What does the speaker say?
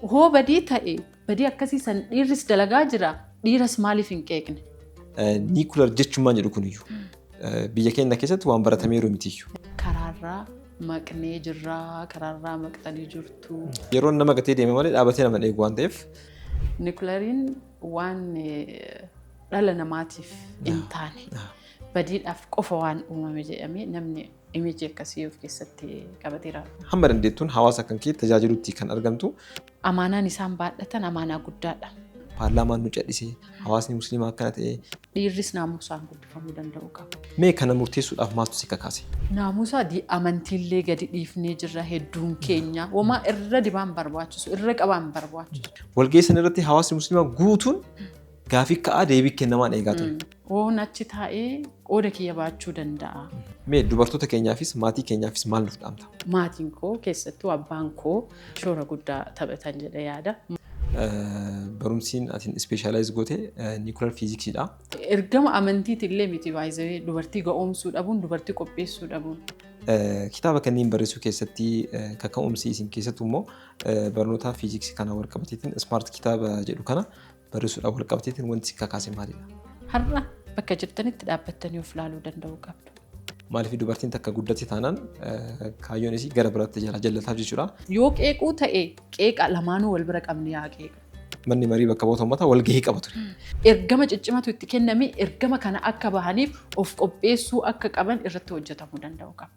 Hoo badii ta'e, badii akkasii san dhiirris dalagaa jira, dhiiras maaliif hin qeeqne? Nuclear jechumaan jedhu kuniyyuu biyya keenya keessatti waan baratameeru mitiyyuu. Karaarraa maqnee jirraa, karaarraa maqxanii jirtu. Yeroon nama gatee deeme malee dhaabatee nama eegu waan ta'eef. Nucleariin waan dhala namaatiif hin taane, badiidhaaf qofa waan uumame jedhamee namni image akkasii of keessatti qabateera. Hamma dandeettuun hawaasa kan kee tajaajilutti kan argamtu. Amaanaan isaan baadhatan amaanaa guddaadha. Paarlaamaan nu callisee, hawaasni musliimaa akkana ta'e. Dhiirris naamusaan guddifamuu danda'u qaba. Mee kana murteessuudhaaf maaltu si kakaase? Naamusa amantiillee gadi dhiifnee jirra hedduun keenya. Homaa irra dibaan barbaachisu, irra qabaan barbaachisu. Walgahii sana irratti hawaasni musliimaa guutuun gaafii ka'aa deebii kennamaan eegaa ture. Oon achi taa'ee qooda kiyya baachuu danda'a. Mee dubartoota keenyaafis maatii keenyaafis maal nuuf dhaamta? Maatiin koo, keessattuu abbaan koo, shoora guddaa taphatan jedhee yaada. Barumsiin atiin specialize goote nuclear physicsiidha. Ergama amantiitillee miti baay'ee, dubartii ga'oomsuu dhabuun, dubartii qopheessuu dhabuun. Kitaaba kanneen barreessuu keessatti kaka'umsi isin keessattuu immoo barnoota fiiziksii kana wal qabateetiin smart kitaaba jedhu kana barreessuudhaaf wal qabateetiin wanti si kakaase maalidha? Har'a bakka jirtanitti dhaabbattanii of ilaaluu danda'uu qabdu. Maaliif dubartiin takka guddate taanaan kaayyoon isii gara biraatti jala jallataaf jechuudha. Yoo qeequu ta'e, qeeqa lamaanuu wal bira qabne yaa qeeqa. Manni marii bakka bu'oota uummataa walgahii qaba ture. Ergama ciccimatu itti kenname, ergama kana akka bahaniif of qopheessuu akka qaban irratti hojjetamuu danda'u qaba.